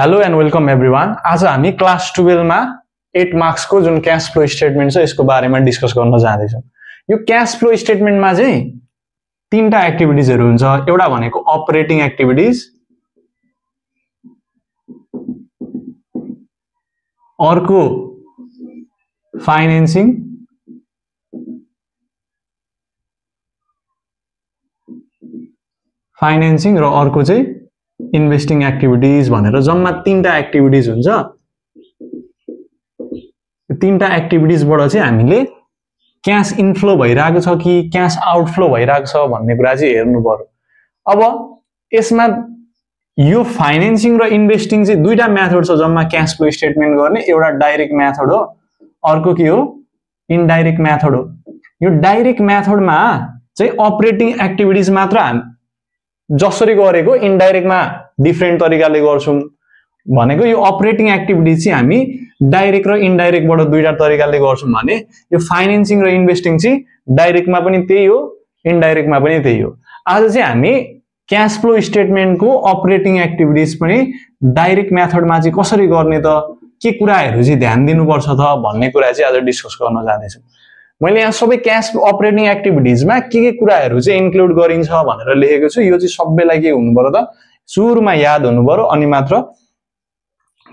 Hello and welcome everyone. आज हामी class 12 मा 8 मार्क्स को जुन क्याश फ्लो स्टेटमेन्ट छ यसको बारेमा डिस्कस गर्न जाँदैछौँ। यो क्याश फ्लो स्टेटमेन्टमा चाहिँ तीनटा एक्टिभिटीजहरु हुन्छ। एउटा भनेको अपरेटिङ एक्टिभिटीज, अर्को फाइनेन्सिङ र अर्को चाहिँ इन्भेस्टिङ एक्टिभिटीज भनेर जम्मा तीनटा एक्टिभिटीज हुन्छ। तीनटा एक्टिभिटीजबाट चाहिँ हामीले क्याश इनफ्लो भइरहेको छ कि क्याश आउटफ्लो भइरहेको छ भन्ने कुरा चाहिँ हेर्नु पर्यो। अब यसमा यो फाइनेन्सिङ र इन्भेस्टिङ चाहिँ दुईटा मेथड छ जम्मा क्याश फ्लो स्टेटमेन्ट गर्ने। एउटा डाइरेक्ट मेथड हो, अर्को के हो इनडाइरेक्ट मेथड हो। यो डाइरेक्ट मेथडमा चाहिँ अपरेटिङ एक्टिभिटीज मात्र हामी जसरी गरेको इनडाइरेक्टमा डिफरेन्ट तरिकाले गर्छौं भनेको यो अपरेटिङ एक्टिभिटीज चाहिँ हामी डाइरेक्ट र इनडाइरेक्टबाट दुईटा तरिकाले गर्छौं भने यो फाइनेन्सिङ र इन्भेस्टिङ चाहिँ डाइरेक्टमा पनि त्यही हो इनडाइरेक्टमा पनि त्यही हो। आज चाहिँ हामी क्याश फ्लो स्टेटमेन्टको अपरेटिङ एक्टिभिटीज पनि डाइरेक्ट मेथडमा चाहिँ कसरी गर्ने त, के कुराहरु चाहिँ ध्यान दिनुपर्छ त भन्ने कुरा चाहिँ आज डिस्कस गर्न जाँदैछौँ। मैले यहाँ सबै क्याश अपरेटिङ एक्टिभिटीजमा के कुराहरु चाहिँ इन्क्लुड गरिन्छ भनेर लेखेको छु। यो चाहिँ सबैलाई के हुनु पर्यो त, सुरुमा याद हुनु पर्यो अनि मात्र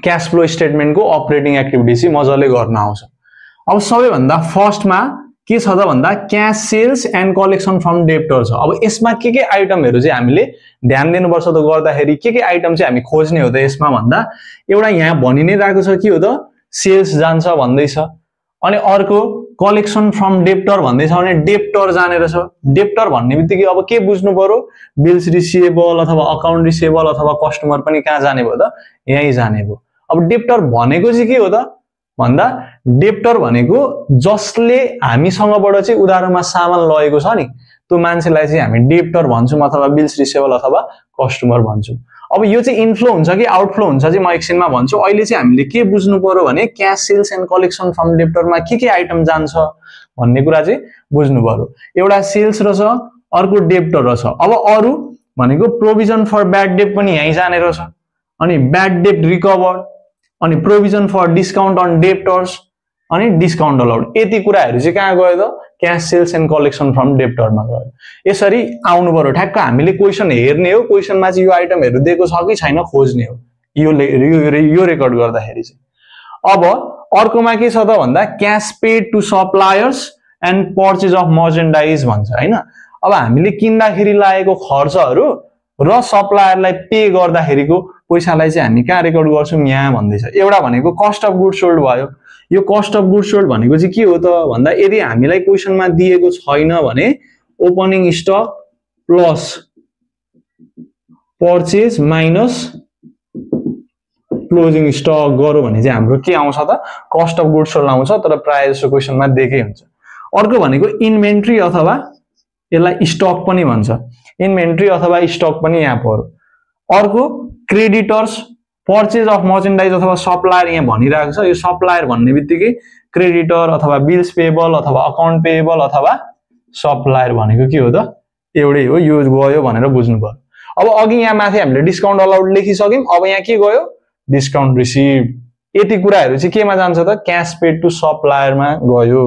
क्याश फ्लो स्टेटमेन्टको अपरेटिङ एक्टिभिटीज चाहिँ मजाले गर्न आउँछ। अब सबैभन्दा फर्स्टमा के छ त भन्दा cash sales and collection from debtor छ। अब यसमा के आइटमहरु चाहिँ हामीले ध्यान दिनुपर्छ त गर्दाखेरि के आइटम चाहिँ हामी खोज्ने हो त यसमा भन्दा एउटा यहाँ भनि नै रहेको छ के हो त सेल्स जान्छ भन्दैछ, अनि अर्को कलेक्सन फ्रम डेब्टर भन्दैछ भने डेब्टर जाने रहेछ। डेब्टर भन्ने बित्तिकै अब के बुझ्नु पर्यो, बिल्स रिसिभेबल अथवा अकाउन्ट रिसिभेबल अथवा कस्टमर पनि कहाँ जाने भयो त यही जाने भयो। अब डेब्टर भनेको चाहिँ के हो त भन्दा डेब्टर भनेको जसले हामीसँगबाट चाहिँ उधारोमा सामान लगेको छ नि त्यो मान्छेलाई चाहिँ हामी डेब्टर भन्छौं अथवा बिल्स रिसिभेबल अथवा कस्टमर भन्छौं। अब यो चाहिँ इनफ्लो हुन्छ कि आउटफ्लो हुन्छ चाहिँ म एकछिनमा भन्छु। अहिले चाहिँ हामीले के बुझ्नु पर्यो भने cash sales and collection from डेब्टरमा के आइटम जान्छ भन्ने कुरा चाहिँ बुझ्नु पर्यो। एउटा सेल्स रहेछ, अर्को डेब्टर रहेछ। अब अरु भनेको प्रोभिजन फर ब्याड डेट पनि यही जाने रहेछ, अनि ब्याड डेट रिकभर्ड, अनि provision for discount on debtors, अनि डिस्काउन्ट अलाउड। यति कुराहरु चाहिँ कहाँ गयो त cash sales and collection from डेब्टरमा गयो। यसरी आउनु पर्यो। ठ्याक्क हामीले क्वेशन हेर्ने हो, क्वेशनमा चाहिँ यो आइटमहरु दिएको छ कि छैन खोज्ने हो यो रेकर्ड गर्दाखेरि चाहिँ। अब अर्कोमा के छ त भन्दा cash paid to suppliers and purchase of merchandise भन्छ हैन। अब हामीले किन्दाखेरि लागेको खर्चहरु र सप्लायरलाई पे गर्दाखेरिको पैसालाई चाहिँ हामी कहाँ रेकर्ड गर्छौं यहाँ भन्दैछ। एउटा भनेको कस्ट अफ गुड्स सोल्ड भयो। यो कस्ट अफ गुड्स सोल्ड भनेको चाहिँ के हो त भन्दा यदि हामीलाई क्वेशनमा दिएको छैन भने opening stock plus purchase minus closing stock गरौँ भने चाहिँ हाम्रो के आउँछ त कस्ट अफ गुड्स सोल्ड आउँछ, तर प्राय जसो क्वेशनमा दिएकै हुन्छ। अर्को भनेको इन्भेन्ट्री अथवा यसलाई स्टक पनि भन्छ, इन्भेन्ट्री अथवा स्टक पनि यहाँ पर्यो। अर्को क्रेडिटर्स, पर्चेज अफ मर्चेन्डाइज अथवा सप्लायर यहाँ भनिरहेको छ। यो सप्लायर भन्ने बित्तिकै क्रेडिटर अथवा बिल्स पेएबल अथवा अकाउन्ट पेएबल अथवा सप्लायर भनेको के हो त एउटै हो, यो गयो भनेर बुझ्नु पर्यो। अब अघि यहाँ माथि हामीले डिस्काउन्ट अलाउड लेखिसक्यौं, अब यहाँ के गयो डिस्काउन्ट रिसिभ। यति कुराहरु चाहिँ केमा जान्छ त क्याश पेड टु सप्लायरमा गयो।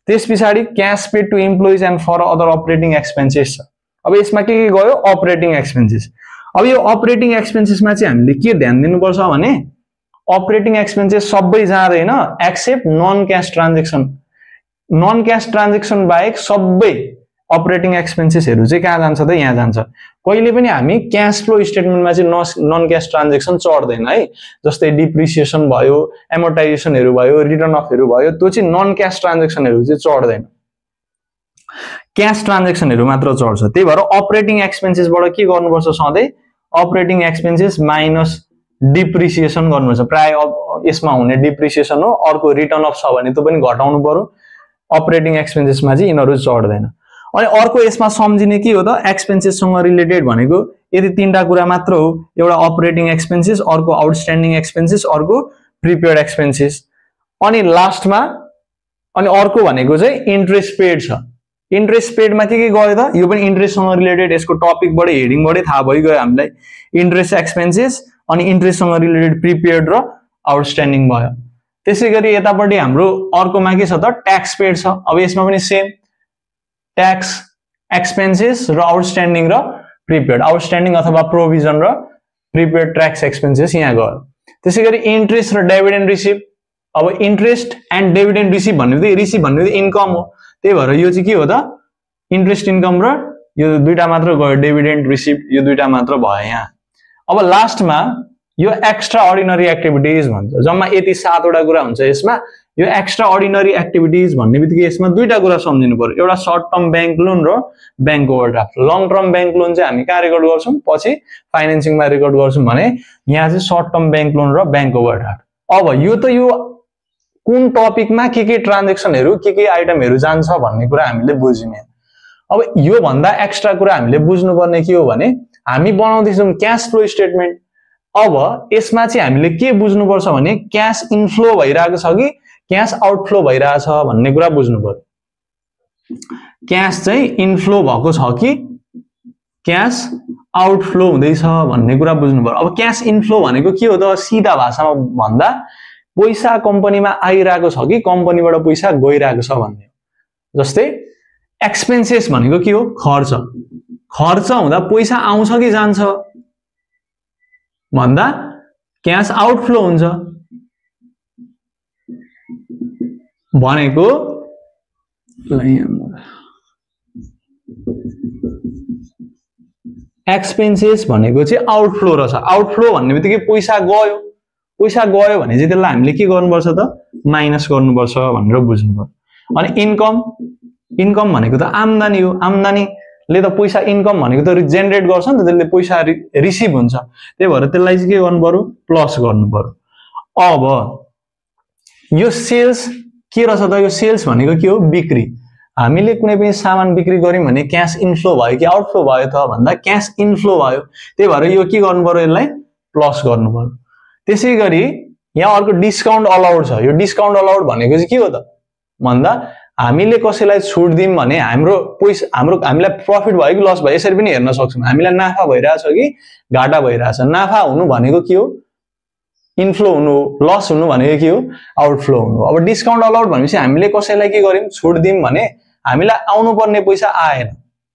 त्यसपछि cash paid to employees and for other operating expenses छ। अब यसमा के गयो अपरेटिङ एक्सपेन्सेस। अब यो अपरेटिङ एक्सपेन्सेसमा चाहिँ हामीले के ध्यान दिनुपर्छ भने अपरेटिङ एक्सपेन्सेस सबै जाँदैन except non cash transaction. Non cash transaction बाहेक सबै अपरेटिङ एक्सपेन्सेसहरु चाहिँ कहाँ जान्छ त यहाँ जान्छ। कहिले पनि हामी क्याश फ्लो स्टेटमेन्टमा चाहिँ नन क्याश ट्रान्ज्याक्सन चढ्दैन है। जस्तै डिप्रिसिएसन भयो, एमोर्टाइजेसनहरु भयो, रिटर्न अफहरु भयो, त्यो चाहिँ नन क्याश ट्रान्ज्याक्सनहरु चाहिँ चढ्दैन, क्याश ट्रान्ज्याक्सनहरु मात्र चढ्छ। त्यही भएर अपरेटिङ एक्सपेन्सेसबाट के गर्नुपर्छ सधैँ अपरेटिङ एक्सपेन्सेस माइनस डिप्रिसिएसन गर्नुपर्छ। प्राय यसमा हुने डिप्रिसिएसन हो। अर्को रिटर्न अफ छ भने त्यो पनि घटाउनु पर्यो। अपरेटिङ एक्सपेन्सेसमा चाहिँ यिनीहरु चढ्दैन। अनि अर्को यसमा सम्झिने के हो त एक्सपेन्सेससँग रिलेटेड भनेको यदि तीनटा कुरा मात्र हो। एउटा अपरेटिङ एक्सपेन्सेस, अर्को आउटस्ट्यान्डिङ एक्सपेन्सेस, अर्को प्रिपेयर्ड एक्सपेन्सेस, अनि लास्टमा अनि अर्को भनेको चाहिँ इन्ट्रेस्ट पेड छ। इन्ट्रेस्ट पेडमा के गयो त यो पनि इन्ट्रेस्टसँग रिलेटेड, यसको टपिकबाट हेडिङबाटै थाहा भइगयो हामीलाई। इन्ट्रेस्ट एक्सपेन्सेस अनि इन्ट्रेस्टसँग रिलेटेड प्रिपेड र आउटस्ट्यान्डिङ भयो। त्यसैगरी यतापट्टि हाम्रो अर्कोमा के छ त ट्याक्स पेड छ। अब यसमा पनि सेम ट्याक्स एक्सपेन्सेस र आउटस्ट्यान्डिङ र प्रिपेड, आउटस्ट्यान्डिङ अथवा प्रोभिजन र प्रिपेड ट्याक्स एक्सपेन्सेस यहाँ गयो। त्यसैगरी इन्ट्रेस्ट र डिभिडेन्ड रिसिभ। अब इन्ट्रेस्ट एन्ड डिभिडेन्ड रिसिभ भन्ने रिसिभ भन्ने इन्कम हो, त्यही भएर यो चाहिँ के हो त इन्ट्रेस्ट इन्कम र यो दुईटा मात्र गयो, डिभिडेन्ड रिसिभ यो दुईटा मात्र भयो यहाँ। अब लास्टमा यो एक्स्ट्रा अर्डिनरी एक्टिभिटिज भन्छ, जम्मा यति 7 वटा कुरा हुन्छ यसमा। यो एक्स्ट्रा अर्डिनरी एक्टिभिटिज भन्ने बित्तिकै यसमा दुईटा कुरा सम्झिनु पर्यो, एउटा सर्ट टर्म ब्याङ्क लोन र bank overdraft. Long term bank loan चाहिँ हामी कहाँ रेकर्ड गर्छौँ, पछि फाइनेन्सिङमा रेकर्ड गर्छौँ भने यहाँ चाहिँ सर्ट टर्म ब्याङ्क लोन र ब्याङ्क ओभरड्राफ्ट। अब यो त यो कुन टपिकमा के ट्रान्जेक्सनहरू के आइटमहरू जान्छ भन्ने कुरा हामीले बुझ्यौँ। अब यो भन्दा एक्स्ट्रा कुरा हामीले बुझ्नुपर्ने के हो भने हामी बनाउँदैछौँ क्याश फ्लो स्टेटमेन्ट। अब यसमा चाहिँ हामीले के बुझ्नुपर्छ भने क्यास इनफ्लो भइरहेको छ कि क्यास आउटफ्लो भइरहेछ भन्ने कुरा बुझ्नु पर्यो। क्यास चाहिँ इनफ्लो भएको छ कि क्यास आउटफ्लो हुँदैछ भन्ने कुरा बुझ्नु पर्यो। अब क्यास इनफ्लो भनेको के हो त सिधा भाषामा भन्दा पैसा कम्पनीमा आइरहेको छ कि कम्पनीबाट पैसा गइरहेको छ भन्ने हो। जस्तै एक्सपेन्सेस भनेको के हो, खर्च। खर्च हुँदा पैसा आउँछ कि जान्छ भन्दा क्यास आउटफ्लो हुन्छ भनेको। एक्सपेन्सेस भनेको चाहिँ आउटफ्लो रहेछ। आउटफ्लो भन्ने बित्तिकै पैसा गयो, पैसा गयो भने चाहिँ त्यसलाई हामीले के गर्नुपर्छ त माइनस गर्नुपर्छ भनेर बुझ्नु पर्यो। अनि इन्कम, इन्कम भनेको त आम्दानी हो। आम्दानीले त पैसा, इन्कम भनेको त जेनेरेट गर्छ नि त, त्यसले पैसा रिसिभ हुन्छ, त्यही भएर त्यसलाई चाहिँ के गर्नु पर्यो प्लस गर्नु पर्यो। अब यो सेल्स के रहेछ त, यो सेल्स भनेको के हो बिक्री। हामीले कुनै पनि सामान बिक्री गर्यौँ भने क्यास इनफ्लो भयो कि आउटफ्लो भयो त भन्दा क्यास इनफ्लो भयो, त्यही भएर यो के गर्नु पर्यो यसलाई प्लस गर्नु पर्यो। त्यसैगरी यहाँ अर्को डिस्काउन्ट अलाउड छ। यो डिस्काउन्ट अलाउड भनेको चाहिँ के हो त भन्दा हामीले कसैलाई छुट दियौँ भने हाम्रो पैसा हामीलाई प्रफिट भयो कि लस भयो यसरी पनि हेर्न सक्छौँ। हामीलाई नाफा भइरहेछ कि घाटा भइरहेछ। नाफा हुनु भनेको के हो इनफ्लो हुनु, लस हुनु भनेको के हो आउटफ्लो हुनु। अब डिस्काउन्ट अलाउड भनेपछि हामीले कसैलाई के गर्यौँ छुट दियौँ भने हामीलाई आउनुपर्ने पैसा आएन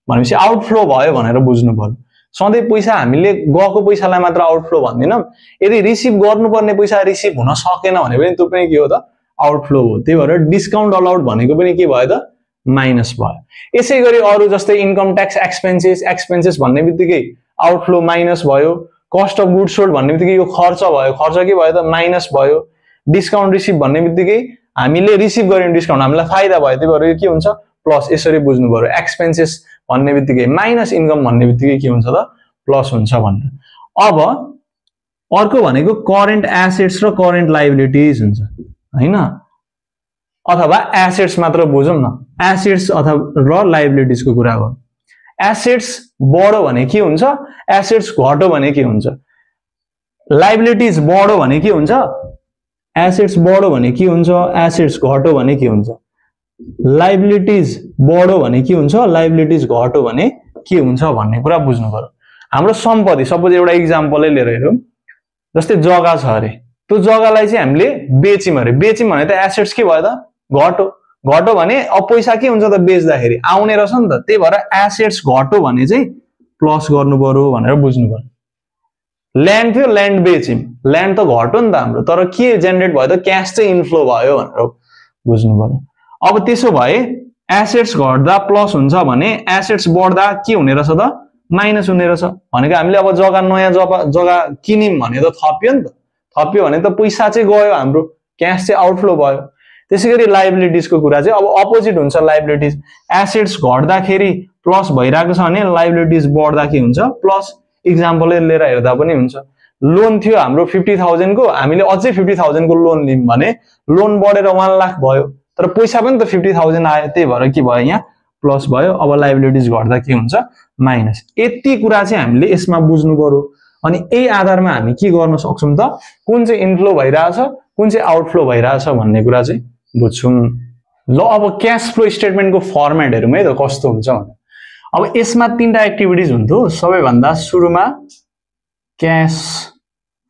भनेपछि आउटफ्लो भयो भनेर बुझ्नु पर्यो। सधैँ पैसा हामीले गएको पैसालाई मात्र आउटफ्लो भन्दैनौँ, यदि रिसिभ गर्नुपर्ने पैसा रिसिभ हुन सकेन भने पनि त्यो पनि के हो त आउटफ्लो हो। त्यही भएर डिस्काउन्ट अलाउड भनेको पनि के भयो त माइनस भयो। यसै गरी अरू जस्तै इन्कम ट्याक्स एक्सपेन्सेस, एक्सपेन्सेस भन्ने बित्तिकै आउटफ्लो माइनस भयो। कस्ट अफ गुड सोल्ड भन्ने बित्तिकै यो खर्च भयो, खर्च के भयो त माइनस भयो। डिस्काउन्ट रिसिभ भन्ने बित्तिकै हामीले रिसिभ गर्यौँ डिस्काउन्ट, हामीलाई फाइदा भयो, त्यही भएर यो के हुन्छ प्लस। यसरी बुझ्नु पर्यो। एक्सपेन्सेस भन्ने बित्तिकै माइनस इन्कम भन्ने बित्तिकै के हुन्छ त प्लस हुन्छ भनेर। अब अर्को भनेको करेन्ट एसेट्स र करेन्ट लाइबिलिटिज हुन्छ हैन, अथवा एसेट्स मात्र बुझौँ न, एसेट्स अथवा र लाइबिलिटिजको कुरा हो। एसेट्स बढ्यो भने के हुन्छ, एसेट्स घट्यो भने के हुन्छ। लाइबिलिटिज बढ्यो भने के हुन्छ, एसेट्स बढ्यो भने के हुन्छ, एसेट्स घट्यो भने के हुन्छ। लाइबिलिटिज बढ्यो भने के हुन्छ, लाइबिलिटिज घट्यो भने के हुन्छ भन्ने कुरा बुझ्नु पर्यो। हाम्रो सम्पत्ति सपोज एउटा इक्जाम्पलै लिएर हेरौँ, जस्तै जग्गा छ अरे, त्यो जग्गालाई चाहिँ हामीले बेच्यौँ अरे, बेच्यौँ भने त एसेट्स के भयो त घट्यो। घट्यो भने अब पैसा के हुन्छ त बेच्दाखेरि आउने रहेछ नि त, त्यही भएर एसेट्स घट्यो भने चाहिँ प्लस गर्नु पर्यो भनेर बुझ्नु पर्यो। ल्यान्ड थियो, ल्यान्ड बेच्यौँ, ल्यान्ड त घट्यो नि त हाम्रो, तर के जेनेरेट भयो त क्यास चाहिँ इन्फ्लो भयो भनेर बुझ्नु पर्यो। अब त्यसो भए एसेट्स घट्दा प्लस हुन्छ भने एसेट्स बढ्दा के हुने रहेछ त माइनस हुने रहेछ भनेको हामीले अब जग्गा नयाँ जग्गा किन्यौँ भने त थप्यो नि त, थप्यो भने त पैसा चाहिँ गयो हाम्रो, क्यास चाहिँ आउटफ्लो भयो। त्यसैगरी लाइबिलिटिजको कुरा चाहिँ अब अपोजिट हुन्छ। लाइबिलिटिज एसेट्स घट्दाखेरि प्लस भइरहेको छ भने लाइबिलिटिज बढ्दा के हुन्छ प्लस। इक्जाम्पलै लिएर हेर्दा पनि हुन्छ। लोन थियो हाम्रो 50,000 को, हामीले अझै 50,000 को लोन लियौँ भने लोन बढेर 1 लाख भयो, तर पैसा पनि त 50,000 आयो, त्यही भएर के भयो यहाँ प्लस भयो। अब लाइबिलिटिज घट्दा के हुन्छ माइनस। यति कुरा चाहिँ हामीले यसमा बुझ्नु पर्यो। अनि यही आधारमा हामी के गर्न सक्छौँ त कुन चाहिँ इन्फ्लो भइरहेछ कुन चाहिँ आउटफ्लो भइरहेछ भन्ने कुरा चाहिँ बुझ्छौँ। ल अब क्यास फ्लो स्टेटमेन्टको फर्मेटहरु है त कस्तो हुन्छ भने अब यसमा 3टा एक्टिभिटिज हुन्थ्यो। सबैभन्दा सुरुमा cash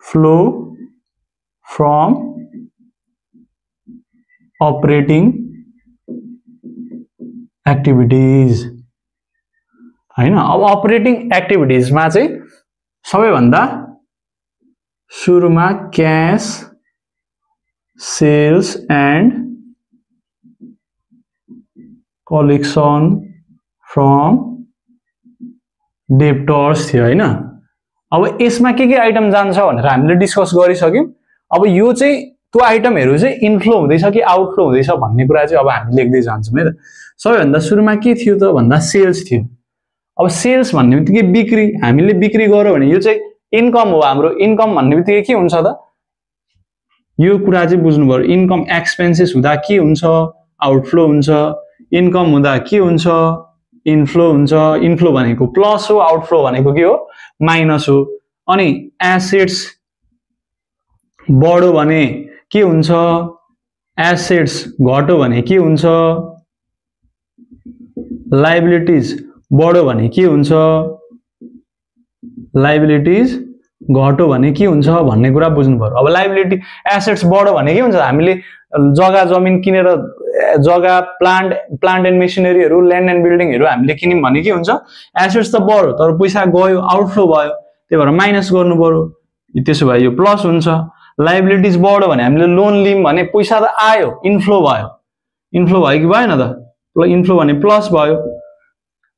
flow from operating activities हैन। अब अपरेटिङ एक्टिभिटीजमा चाहिँ सबैभन्दा सुरुमा cash sales and collection from debtors थियो हैन। अब यसमा के आइटम जान्छ भनेर हामीले डिस्कस गरिसक्यौं। अब यो चाहिँ त्यो आइटमहरु चाहिँ इनफ्लो हुँदैछ कि आउटफ्लो हुँदैछ भन्ने कुरा चाहिँ अब हामी लेख्दै जान्छौं है त। सबैभन्दा सुरुमा के थियो त भन्दा सेल्स थियो। अब सेल्स भन्ने बित्तिकै बिक्री, हामीले बिक्री गर्यो भने यो चाहिँ इन्कम हो हाम्रो। इन्कम भन्ने बित्तिकै के हुन्छ त, यो कुरा चाहिँ बुझ्नु पर्यो। इन्कम एक्सपेन्सेस हुँदा के हुन्छ, आउटफ्लो हुन्छ। इन्कम हुँदा के हुन्छ, इनफ्लो हुन्छ। इनफ्लो भनेको प्लस हो, आउटफ्लो भनेको के हो, माइनस हो। अनि एसेट्स बढ्यो भने के हुन्छ, एसेट्स घट्यो भने के हुन्छ, लायबिलिटीज बढ्यो भने के हुन्छ, लायबिलिटीज घट्यो भने के हुन्छ भन्ने कुरा बुझ्नु पर्यो। अब लायबिलिटी एसेट्स बढ्यो भने के हुन्छ, हामीले जग्गा जमिन किनेर, जग्गा प्लान्ट एन्ड मेसिनरीहरु, ल्यान्ड एन्ड बिल्डिङहरु हामीले किन्यौं भने के हुन्छ, एसेट्स त बढ्यो तर पैसा गयो, आउटफ्लो भयो, त्यही भएर माइनस गर्नु पर्यो। त्यसो भए यो प्लस हुन्छ। लायबिलिटीज बढ्यो भने हामीले लोन लियौं भने पैसा त आयो, इनफ्लो भयो। इनफ्लो भयो कि भएन त, इनफ्लो भने प्लस भयो,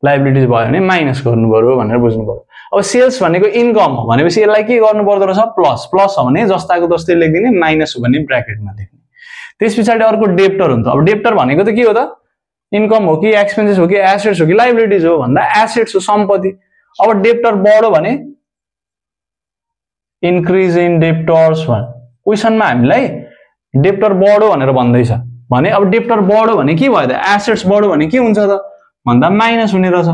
लायबिलिटीज भयो भने माइनस गर्नु पर्यो भनेर बुझ्नु पर्यो। अब सेल्स भनेको इन्कम हो भनेपछि यसलाई के गर्नु पर्दो रहेछ, प्लस। प्लस हो भने जस्ताको तस्तै लेखिदिने, माइनस हो भने ब्र्याकेटमा लेख्ने। त्यसपछि अर्को डेप्टर हुन्छ। अब डेप्टर भनेको त के हो त, इन्कम हो कि एक्सपेन्सेस हो कि एसेट्स हो कि लायबिलिटीज हो भन्दा एसेट्स हो, सम्पत्ति। अब डेप्टर बढ्यो भने इन्क्रिज इन डेप्टर्स भन्छ। क्वेशनमा हामीलाई डेप्टर बढ्यो भनेर भन्दैछ भने अब डेप्टर बढ्यो भने के भयो त, एसेट्स बढ्यो भने के हुन्छ त भन्दा माइनस हुने रहेछ।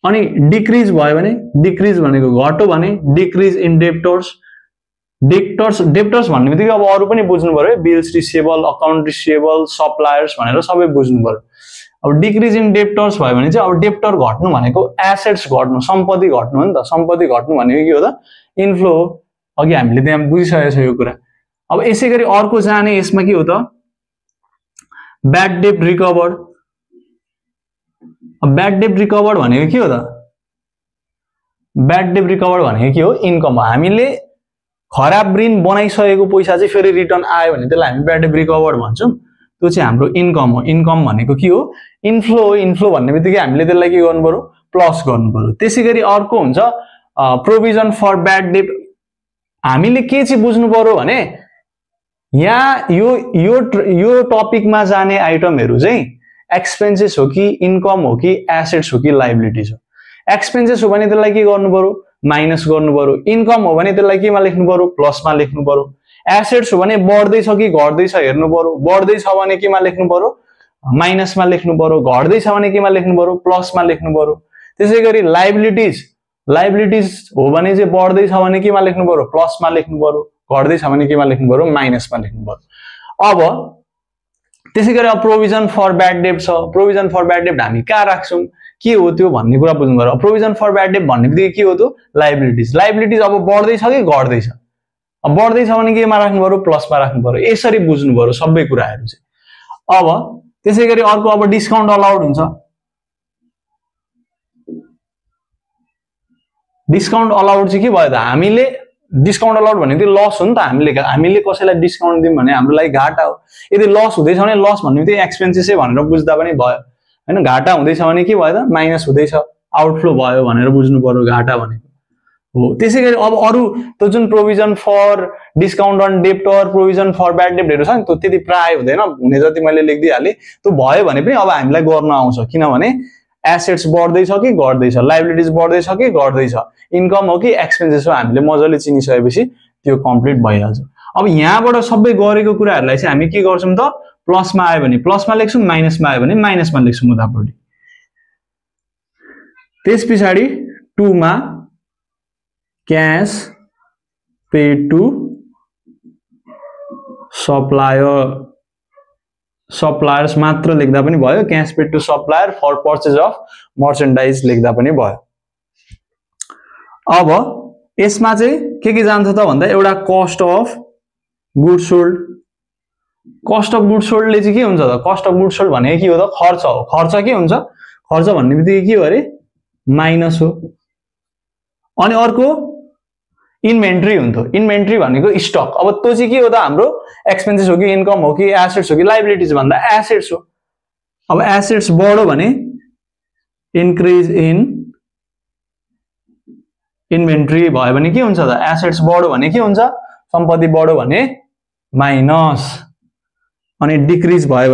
अनि डिक्रिज भयो भने, डिक्रिज भनेको घट्यो भने डिक्रिज इन डेप्टर्स। डेप्टर्स भन्ने बित्तिकै अब अरु पनि बुझ्नु पर्यो, bills receivable, account receivable, suppliers भनेर सबै बुझ्नु पर्यो। अब डिक्रिज इन डेप्टर्स भयो भने चाहिँ अब डेप्टर घट्नु भनेको एसेट्स घट्नु, सम्पत्ति घट्नु हो नि त। सम्पत्ति घट्नु भनेको के हो त, इन्फ्लो हो। अघि हामीले त्यहाँ बुझिसकेको छ यो कुरा। अब यसैगरी अर्को जाने यसमा के हो त, ब्याड डेट रिकभर्ड। अब ब्याड डेट रिकभर्ड भनेको के हो त, ब्याड डेट रिकभर्ड भनेको के हो, इन्कम हो। हामीले खराब ऋण बनाइसकेको पैसा चाहिँ फेरि रिटर्न आयो भने त्यसलाई हामी ब्याड डेट रिकभर्ड भन्छौं। त्यो चाहिँ हाम्रो इन्कम हो। इन्कम भनेको के हो, इन्फ्लो हो। इन्फ्लो भन्ने बित्तिकै हामीले त्यसलाई के गर्नु पर्यो, प्लस गर्नु पर्यो। त्यसैगरी अर्को हुन्छ प्रोभिजन फर ब्याड डेट। हामीले के चाहिँ बुझ्नु पर्यो भने यहाँ यो टपिकमा जाने आइटमहरु चाहिँ एक्सपेन्सेस हो कि इन्कम हो कि एसेट्स हो कि लायबिलिटीज हो। एक्सपेन्सेस हो भने त्यसलाई के गर्नु पर्यो, माइनस गर्नु पर्यो। इन्कम हो भने त्यसलाई केमा लेख्नु पर्यो, प्लसमा लेख्नु पर्यो। एसेट्स हो भने बढ्दैछ कि घट्दैछ हेर्नु पर्यो। बढ्दैछ भने केमा लेख्नु पर्यो, माइनसमा लेख्नु पर्यो। घट्दैछ भने केमा लेख्नु पर्यो, प्लसमा लेख्नु पर्यो। त्यसैगरी लायबिलिटीज हो भने चाहिँ बढ्दैछ भने केमा लेख्नु पर्यो, प्लसमा लेख्नु पर्यो। घट्दैछ भने केमा लेख्नु पर्यो, माइनसमा लेख्नु पर्यो। अब त्यसैगरी अब प्रोभिजन फर ब्याड डेट छ। प्रोभिजन फर ब्याड डेट हामी कहाँ राख्छौं, के हो त्यो भन्ने कुरा बुझ्नु पर्यो। प्रोभिजन फर ब्याड डेट भन्ने बित्तिकै के हो त, लायबिलिटीज। लायबिलिटीज अब बढ्दैछ कि घट्दैछ, अब बढ्दैछ भने केमा राख्नु पर्यो, प्लसमा राख्नु पर्यो। यसरी बुझ्नु पर्यो सबै कुराहरु चाहिँ। अब त्यसैगरी अर्को अब डिस्काउन्ट अलाउड हुन्छ। डिस्काउन्ट अलाउड चाहिँ के भयो त, हामीले डिस्काउन्ट अलाउड भने त्यो लस हो नि त। हामीले कसैलाई डिस्काउन्ट दियौं भने हाम्रो लागि घाटा हो। यदि लस हुँदैछ भने लस भन्ने बित्तिकै एक्सपेन्सेसै भनेर बुझ्दा पनि भयो हैन। घाटा हुँदैछ भने के भयो त, माइनस हुँदैछ, आउटफ्लो भयो भनेर बुझ्नु पर्यो घाटा भनेको हो। त्यसैगरी अब अरु त्यो जुन provision for discount on debtor, provision for bad डेटहरु छ नि, त्यो त्यति प्राय हुँदैन। हुने जति मैले लेख्दिहाले। त्यो भयो भने पनि अब हामीलाई गर्न आउँछ, किनभने एसेट्स बढ्दैछ कि घट्दैछ, लायबिलिटीज बढ्दैछ कि घट्दैछ, इन्कम हो कि एक्सपेन्सेस हो, हामीले मजाले चिनिसकेपछि त्यो कम्प्लिट भइहाल्छ। अब यहाँबाट सबै गरेको कुराहरुलाई चाहिँ हामी के गर्छौं त, प्लसमा आयो भने प्लसमा लेख्छौं, माइनसमा आयो भने माइनसमा लेख्छौं उतापट्टि। त्यसपछि 2 मा क्याश पेड टु सप्लायर्स मात्र लेख्दा पनि भयो। Cash paid to supplier for purchase of merchandise लेख्दा पनि भयो। अब यसमा चाहिँ के जान्छ त भन्दा एउटा cost of goods sold. Cost of goods सोल्डले चाहिँ के हुन्छ त, कस्ट अफ गुड्स सोल्ड भनेको के हो त, खर्च हो। खर्च के हुन्छ, खर्च भन्ने बित्तिकै के हो अरे माइनस हो। अनि अर्को इन्भेन्ट्री हुन्थ्यो। इन्भेन्ट्री भनेको स्टक। अब त्यो चाहिँ के हो त, हाम्रो एक्सपेन्सेस हो कि इन्कम हो कि एसेट्स हो कि लाइबिलिटिज भन्दा एसेट्स हो। अब एसेट्स बढ्यो भने इन्क्रिज इन इन्भेन्ट्री भयो भने के हुन्छ त, एसेट्स बढ्यो भने के हुन्छ, सम्पत्ति बढ्यो भने माइनस, अनि डिक्रिज भयो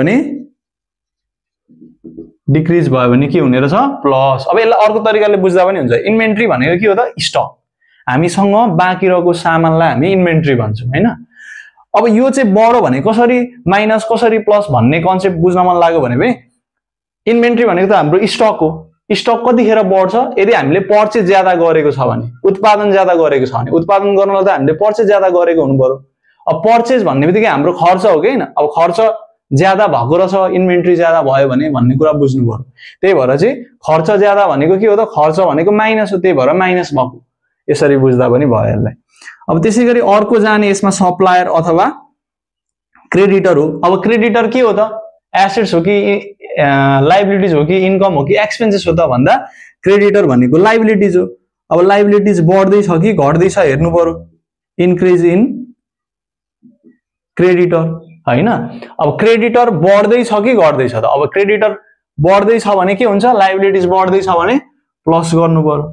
भने के हुने रहेछ प्लस। अब यसलाई अर्को तरिकाले बुझ्दा पनि हुन्छ। इन्भेन्ट्री भनेको के हो त, स्टक। हामीसँग बाँकी रहेको सामानलाई हामी इन्भेन्ट्री भन्छौँ हैन। अब यो चाहिँ बढ्यो भने कसरी माइनस कसरी प्लस भन्ने कन्सेप्ट बुझ्न मन लाग्यो भने इन्भेन्ट्री भनेको त हाम्रो स्टक हो। स्टक कतिखेर बढ्छ, यदि हामीले पर्चेज ज्यादा गरेको छ भने, उत्पादन ज्यादा गरेको छ भने, उत्पादन गर्नलाई त हामीले पर्चेज ज्यादा गरेको हुनु पर्यो। अब पर्चेज भन्ने बित्तिकै हाम्रो खर्च हो कि हैन। अब खर्च ज्यादा भएको रहेछ, इन्भेन्ट्री ज्यादा भयो भने भन्ने कुरा बुझ्नु पर्यो। त्यही भएर चाहिँ खर्च ज्यादा भनेको के हो त, खर्च भनेको माइनस हो, त्यही भएर माइनस भएको। यसरी बुझ्दा पनि भयो यसलाई। अब त्यसैगरी अर्को जाने यसमा सप्लायर अथवा क्रेडिटर हो। अब क्रेडिटर के हो त, एसेट्स हो कि लाइबिलिटिज हो कि इन्कम हो कि एक्सपेन्सेस हो त भन्दा क्रेडिटर भनेको लाइबिलिटिज हो। अब लाइबिलिटिज बढ्दै छ कि घट्दै छ हेर्नु पर्यो, इन्क्रिज इन क्रेडिटर हैन। अब क्रेडिटर बढ्दै छ कि घट्दै छ त, अब क्रेडिटर बढ्दै छ भने के हुन्छ, लाइबिलिटिज बढ्दै छ भने प्लस गर्नु पर्यो,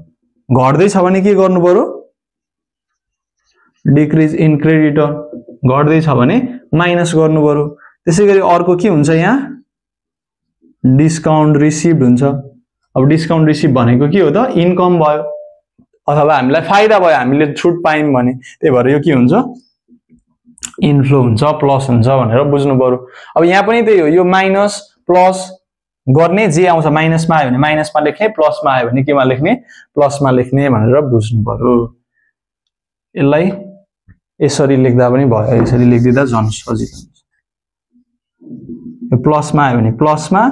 घट्दै छ भने के गर्नु पर्यो, डिक्रिज इन क्रेडिटर, घट्दै छ भने माइनस गर्नु पर्यो। त्यसैगरी अर्को के हुन्छ यहाँ, डिस्काउन्ट रिसिभ्ड हुन्छ। अब डिस्काउन्ट रिसिभ भनेको के हो त, इन्कम भयो अथवा हामीलाई फाइदा भयो, हामीले छुट पायौँ भने, त्यही भएर यो के हुन्छ, इन्फ्लो हुन्छ, प्लस हुन्छ भनेर बुझ्नु पर्यो। अब यहाँ पनि त्यही हो, यो माइनस प्लस गर्ने जे आउँछ, माइनसमा आयो भने माइनसमा लेख्ने, प्लसमा आयो भने केमा लेख्ने, प्लसमा लेख्ने भनेर बुझ्नु पर्यो। यसलाई यसरी लेख्दा पनि भयो, यसरी लेखिदिँदा झन् सजिलो हुन्छ। प्लसमा आयो भने प्लसमा,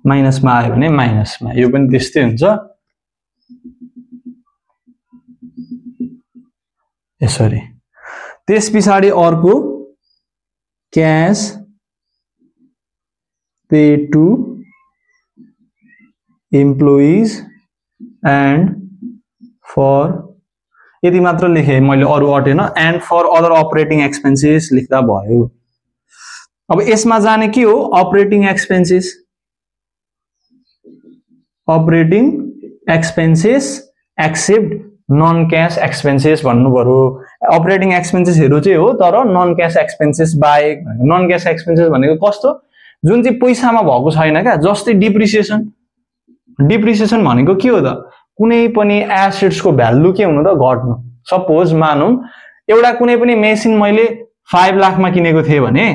माइनसमा आयो भने माइनसमा, यो पनि त्यस्तै हुन्छ यसरी। त्यस पछाडि अर्को cash pay to employees and for, यति मात्र लेखेँ मैले, अरू अटेन, and for other operating expenses लेख्दा भयो। अब यसमा जाने के हो, operating expenses. Operating expenses except non cash expenses भन्नु पर्यो। अपरेटिङ एक्सपेन्सेसहरू चाहिँ हो तर नन क्याश एक्सपेन्सेस बाहेक। नन क्याश एक्सपेन्सेस भनेको कस्तो, जुन चाहिँ पैसामा भएको छैन क्या, जस्तै डिप्रिसिएसन। डिप्रिसिएसन भनेको के हो त, कुनै पनि एसेट्सको भ्यालु के हुनु त, घट्नु। सपोज मानौँ एउटा कुनै पनि मेसिन मैले 5 लाखमा किनेको थिएँ भने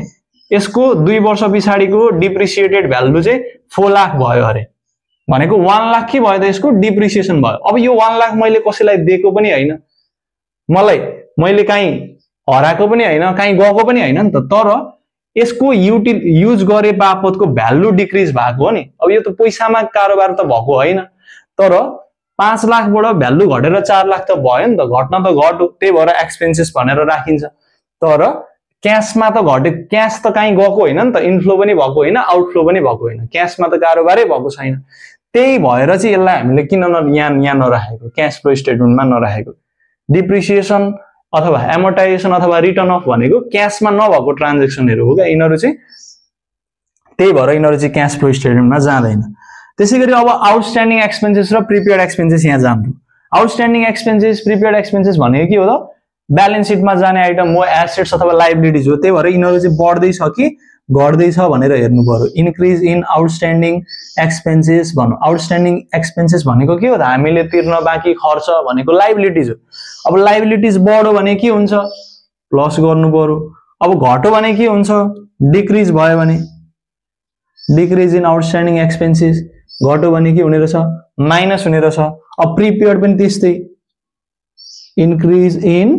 यसको 2 वर्ष पछाडिको डिप्रिसिएटेड भ्यालु चाहिँ 4 लाख भयो अरे, भनेको 1 लाख के भयो त, यसको डिप्रिसिएसन भयो। अब यो 1 लाख मैले कसैलाई दिएको पनि हैन, मैले कहीँ हराएको पनि हैन, कहीँ गएको पनि हैन नि त, तर यसको युज गरे बापतको भ्यालु डिक्रिज भएको हो नि। अब यो त पैसामा कारोबार त भएको हैन, तर 5 लाखबाट भ्यालु घटेर 4 लाख त भयो नि त, घट्न त घट्यो, त्यही भएर एक्सपेन्सेस भनेर राखिन्छ। तर क्याशमा त घटे, क्याश त कहीँ गएको हैन नि त, इन्फ्लो पनि भएको हैन, आउटफ्लो पनि भएको हैन, क्याशमा त कारोबारै भएको छैन। त्यही भएर चाहिँ यसलाई हामीले किन यहाँ नराखेको, क्याश फ्लो स्टेटमेन्टमा नराखेको। डिप्रिसिएसन अथवा एमोर्टाइजेसन अथवा रिटर्न अफ भनेको क्याशमा नभएको ट्रान्जेक्सनहरू हो क्या, यिनीहरू चाहिँ, त्यही भएर यिनीहरू चाहिँ क्याश फ्लो स्टेटमेन्टमा जाँदैन। त्यसैगरी अब आउटस्ट्यान्डिङ एक्सपेन्सेस र प्रिपेयर्ड एक्सपेन्सेस यहाँ जान्छु। आउटस्ट्यान्डिङ एक्सपेन्सेस, प्रिपेयर्ड एक्सपेन्सेस भनेको के हो त, ब्यालेन्स सिटमा जाने आइटम हो, एसेट्स अथवा लाइबिलिटिज हो, त्यही भएर यिनीहरू चाहिँ बढ्दैछ कि घट्दैछ भनेर हेर्नु पर्यो। इन्क्रिज इन आउटस्ट्यान्डिङ एक्सपेन्सेस भन्नु। आउटस्ट्यान्डिङ एक्सपेन्सेस भनेको के हो त, हामीले तिर्न बाँकी खर्च भनेको लाइबिलिटिज हो। अब लाइबिलिटिज बढ्यो भने के हुन्छ, प्लस गर्नु पर्यो। अब घट्यो भने के हुन्छ, डिक्रिज भयो भने, डिक्रिज इन आउटस्ट्यान्डिङ एक्सपेन्सेस, घट्यो भने के हुने रहेछ, माइनस हुने रहेछ। अब प्रिपेयर्ड पनि त्यस्तै, increase in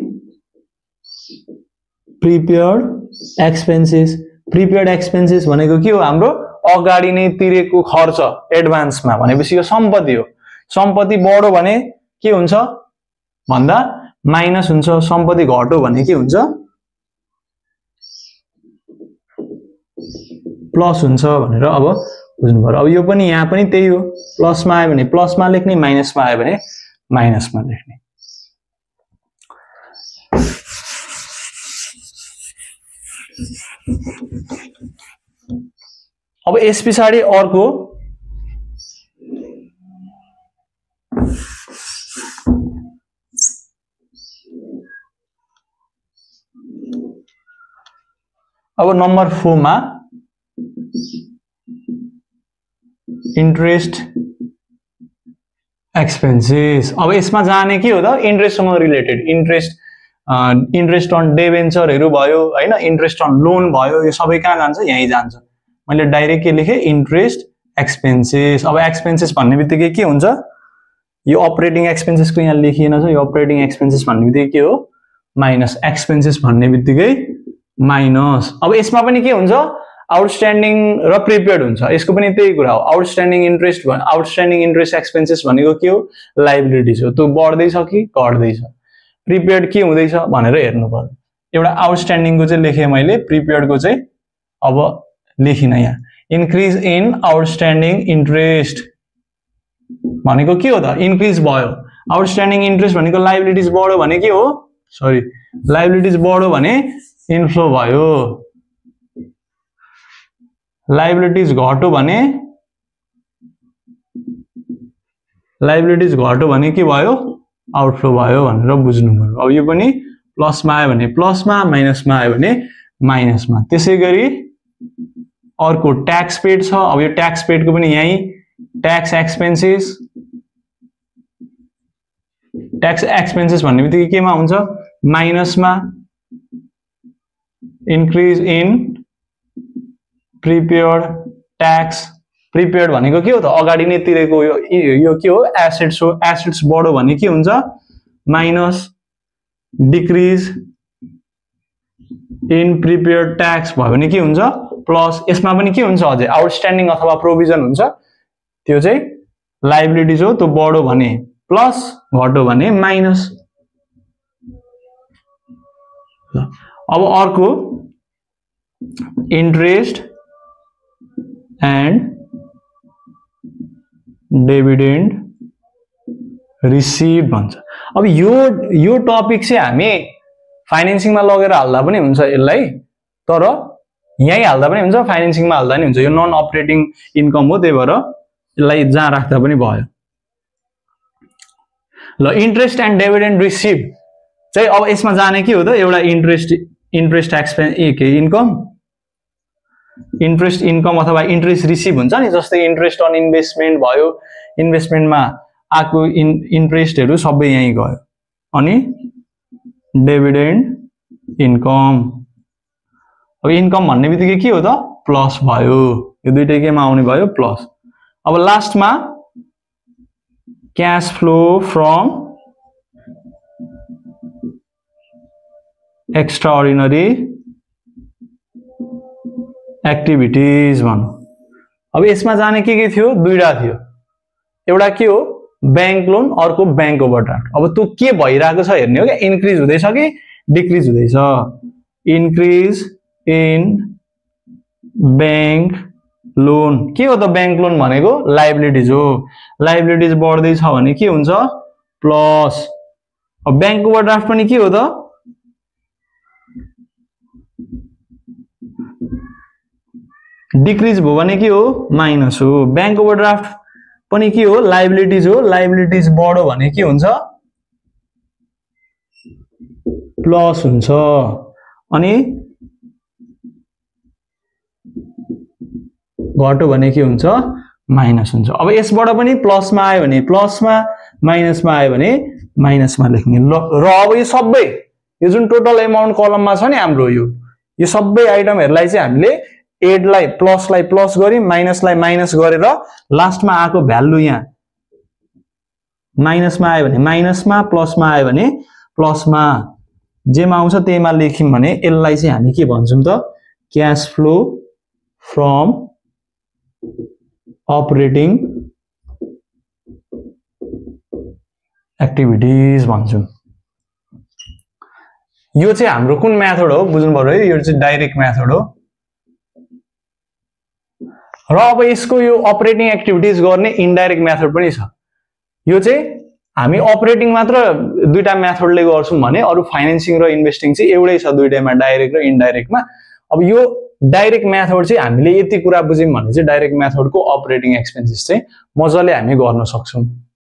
prepared expenses. Prepared expenses भनेको के हो, हाम्रो अगाडि नै तिरेको खर्च एडभान्समा, भनेपछि यो सम्पत्ति हो। सम्पत्ति बढ्यो भने के हुन्छ भन्दा माइनस हुन्छ, सम्पत्ति घट्यो भने के हुन्छ प्लस हुन्छ भनेर अब बुझ्नु पर्यो। अब यो पनि यहाँ पनि त्यही हो, प्लसमा आयो भने प्लसमा लेख्ने, माइनसमा आयो भने माइनसमा लेख्ने। अब यस पछाडि अर्को अब नम्बर 4 मा इन्ट्रेस्ट एक्सपेन्सेस। अब यसमा जाने के हो त इन्ट्रेस्टसँग रिलेटेड, इन्ट्रेस्ट अन डिबेन्चरहरू भयो हैन, इन्ट्रेस्ट अन लोन भयो, यो सबै कहाँ जान्छ यही जान्छ। मैले डाइरेक्ट के लेखे इन्ट्रेस्ट एक्सपेन्सेस। अब एक्सपेन्सेस भन्ने बित्तिकै के हुन्छ यो अपरेटिङ एक्सपेन्सेसको यहाँ लेखिएन छ, यो अपरेटिङ एक्सपेन्सेस भन्ने बित्तिकै के हो माइनस, एक्सपेन्सेस भन्ने बित्तिकै माइनस। अब यसमा पनि के हुन्छ आउटस्ट्यान्डिङ र प्रिपेयर्ड हुन्छ, यसको पनि त्यही कुरा हो। आउटस्ट्यान्डिङ इन्ट्रेस्ट एक्सपेन्सेस भनेको के हो लायबिलिटिज हो, त्यो बढ्दैछ कि घट्दैछ। प्रिपेयर्ड के हुँदैछ भनेर हेर्नु पर्यो। एउटा आउटस्ट्यान्डिङको चाहिँ लेखेँ मैले, प्रिपेयर्डको चाहिँ अब लेखिन यहाँ। इन्क्रिज इन आउटस्ट्यान्डिङ इन्ट्रेस्ट भनेको के हो त इन्क्रिज भयो। आउटस्ट्यान्डिङ इन्ट्रेस्ट भनेको लायबिलिटिज बढ्यो भने के हो, सरी लायबिलिटिज बढ्यो भने इन्फ्लो भयो, लायबिलिटिज घट्यो भने के भयो आउटफ्लो भयो भनेर बुझ्नु पर्यो। अब यो पनि प्लसमा आयो भने प्लसमा, माइनसमा आयो भने माइनसमा। त्यसै गरी अर्को ट्याक्स पेड छ। अब यो ट्याक्स पेडको पनि यही ट्याक्स एक्सपेन्सेस भन्ने बित्तिकै केमा हुन्छ माइनसमा। Increase in prepaid tax, prepaid भनेको के हो त अगाडि नै तिरेको यो के हो एसेट्स हो, एसेट्स बढ्यो भने के हुन्छ minus. Decrease in prepaid tax भयो भने के हुन्छ प्लस। यसमा पनि के हुन्छ अझै आउटस्ट्यान्डिङ अथवा प्रोभिजन हुन्छ, त्यो चाहिँ लायबिलिटिज हो, त्यो बढ्यो भने प्लस, घट्यो भने माइनस। अब अर्को इन्ट्रेस्ट एन्ड डिभिडेन्ड रिसिभ भन्छ। अब यो टपिक चाहिँ हामी फाइनेन्सिङमा लगेर हाल्दा पनि हुन्छ यसलाई, तर यही हाल्दा पनि हुन्छ, फाइनेन्सिङमा हाल्दा नि हुन्छ। यो नन अपरेटिङ इन्कम हो, त्यही भएर यसलाई जहाँ राख्दा पनि भयो। ल इन्ट्रेस्ट एन्ड डिभिडेन्ड रिसिभ चाहिँ अब यसमा जाने के हो त एउटा इन्ट्रेस्ट इन्कम अथवा इन्ट्रेस्ट रिसिभ हुन्छ नि, जस्तै इन्ट्रेस्ट अन इन्भेस्टमेन्ट भयो, इन्भेस्टमेन्टमा आएको इन्ट्रेस्टहरू सबै यहीँ गयो। अनि डिभिडेन्ड इन्कम, अब इन्कम भन्ने बित्तिकै के हो त प्लस भयो, यो दुइटै केमा आउने भयो प्लस। अब लास्टमा क्याश फ्लो फ्रम एक्स्ट्राअर्डिनरी एक्टिभिटीज भनौँ। अब यसमा जाने के थियो दुईटा थियो, एउटा के हो बैंक लोन, अर्को बैंक ओभरड्राफ्ट। अब त्यो के भइरहेको छ हेर्ने हो क्या, इन्क्रिज हुँदैछ कि डिक्रिज हुँदैछ। इन्क्रिज इन बैंक लोन, के हो त बैंक लोन भनेको लायबिलिटिज हो, लायबिलिटिज बढ्दैछ भने के हुन्छ प्लस। अब बैंक ओभरड्राफ्ट पनि के हो त डिक्रिज भयो भने के हो माइनस हो। बैंक ओभरड्राफ्ट पनि के हो लायबिलिटिज हो, लायबिलिटिज बढ्यो भने के हुन्छ प्लस हुन्छ। अनि घट्यो भने के हुन्छ माइनस हुन्छ। अब यसबाट पनि प्लसमा आयो भने प्लसमा, माइनसमा आयो भने माइनसमा लेख्ने। र अब यो सबै यो जुन टोटल एमाउन्ट कलममा छ नि हाम्रो यो सबै आइटमहरूलाई चाहिँ हामीले एडलाई प्लसलाई प्लस गरी माइनसलाई माइनस गरेर लास्टमा आएको भ्यालु यहाँ माइनसमा आयो भने माइनसमा, प्लसमा आयो भने प्लसमा, जेमा आउँछ त्यहीमा लेख्यौँ भने यसलाई चाहिँ हामी के भन्छौँ त cash flow from operating activities भन्छौँ। यो चाहिँ हाम्रो कुन मेथड हो बुझ्नु पर्यो है, यो चाहिँ डाइरेक्ट मेथड हो। र अब यसको यो अपरेटिङ एक्टिभिटिज गर्ने इन्डाइरेक्ट मेथड पनि छ। यो चाहिँ हामी अपरेटिङ मात्र दुईटा मेथडले गर्छौं भने अरु फाइनान्सिङ र इन्भेस्टिङ चाहिँ एउटै छ दुईटैमा, डाइरेक्ट र इन्डाइरेक्टमा। अब यो डाइरेक्ट मेथड चाहिँ हामीले यति कुरा बुझ्यौं भने चाहिँ डाइरेक्ट मेथडको अपरेटिङ एक्सपेन्सेस चाहिँ मजाले हामी गर्न सक्छौं।